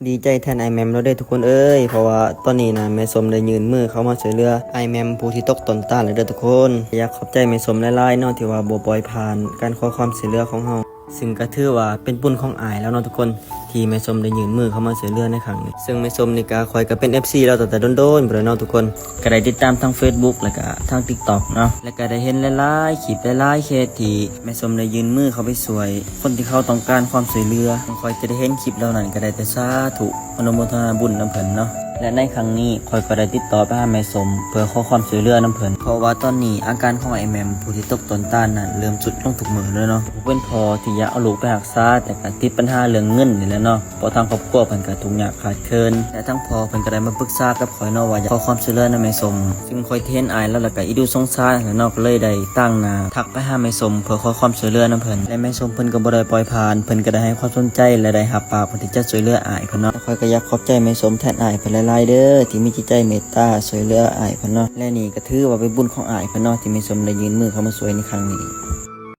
ດີໃຈແທນອ້າຍແໝມແລ້ວເດີທຸກຄົນເອີຍ ເພາະວ່າຕອນນີ້ນະ ແມ່ສົມໄດ້ຍື່ນມືເຂົ້າມາຊ່ວຍເຫຼືອອ້າຍແໝມຜູ້ທີ່ຕົກຕົ້ນຕານແລ້ວເດີທຸກຄົນ. ຢາກຂອບໃຈແມ່ສົມຫຼາຍໆເນາະ ທີ່ວ່າບໍ່ປ່ອຍຜ່ານການຂໍຄວາມຊ່ວຍເຫຼືອຂອງເຮົາ ຊຶ່ງກໍຖືວ່າເປັນບຸນຂອງອ້າຍແລ້ວເນາະທຸກຄົນ ທີ່ແມ່ສົມໄດ້ຍື່ນມືເຂົ້າມາຊ່ວຍເຫຼືອໃນຄັ້ງນີ້. ຊຶ່ງແມ່ສົມນີ້ກໍ ຂ້ອຍກໍເປັນເອັຟຊີລາວຕັ້ງແຕ່ດົນໆພຸ້ນແຫຼະເນາະທຸກຄົນ ກໍໄດ້ຕິດຕາມທາງເຟສບຸກ ແລະກະທາງຕິກຕັອກເນາະ ແລະກະໄດ້ເຫັນຫຼາຍໆຄລິບ ຫຼາຍໆເຄສທີ່ແມ່ສົມໄດ້ຍື່ນມືເຂົ້າໄປຊ່ວຍຄົນທີ່ເຂົາຕ້ອງການຄວາມຊ່ວຍເຫຼືອ. ຂ້ອຍຈະໄດ້ເຫັນຄລິບເຫຼົ່ານັ້ນກໍໄດ້ແຕ່ສາທຸ ອະນຸໂມທະນາບຸນນຳເພິ່ນເນາະ ແລະໃນຄັ້ງນີ້ຂ້ອຍກໍໄດ້ຕິດຕໍ່ໄປຫາແມ່ສົມ ເພື່ອຂໍຄວາມຊ່ວຍເຫຼືອນຳເພິ່ນ ເພາະວ່າຕອນນີ້ອາການຂອງອ້າຍແໝມຜູ້ທີ່ຕົກຕົ້ນຕານນັ້ນ ເລີ່ມຊຸດລົງທຸກມື້ແລ້ວເນາະ. ຜູ້ເປັນພໍ່ທີ່ຢາກເອົາລູກໄປຮັກສາ ແຕ່ກໍຕິດບັນຫາເລື່ອງເງິນນີ້ແຫຼະເນາະ ເພາະທາງຄອບຄົວເພິ່ນກໍທຸກຍາກຂາດເຂີນ ແລະທາງພໍ່ເພິ່ນກໍໄດ້ມາປຶກສາກັບຂ້ອຍເນາະ ວ່າຢາກຂໍຄວາມຊ່ວຍເຫຼືອນຳແມ່ສົມ ຊຶ່ງຂ້ອຍທີ່ເຫັນອ້າຍລາວ ແລ້ວກໍອີດູສົງສານຫັ້ນແຫຼະເນາະ ກໍເລີຍໄດ້ຕາງໜ້າທັກໄປຫາແມ່ສົມ ເພື່ອຂໍຄວາມຊ່ວຍເຫຼືອນຳເພິ່ນ ແລະແມ່ສົມເພິ່ນກໍບໍ່ໄດ້ປ່ອຍຜ່ານ ເພິ່ນກໍໄດ້ໃຫ້ຄວາມສົນໃຈ ແລະໄດ້ຮັບປາກທີ່ຈະຊ່ວຍເຫຼືອອ້າຍເພິ່ນເນາະ. ຂ້ອຍກໍຢາກຂອບໃຈແມ່ສົມແທນອ້າຍເພິ່ນຫຼາຍໆເດີ ທີ່ມີຈິດໃຈເມດຕາຊ່ວຍເຫຼືອອ້າຍເພິ່ນເນາະ ແລະນີ້ກໍຖືວ່າເປັນບຸນຂອງອ້າຍເພິ່ນເນາະ ທີ່ແມ່ສົມໄດ້ຍື່ນມືເຂົ້າມາຊ່ວຍໃນຄັ້ງນີ້.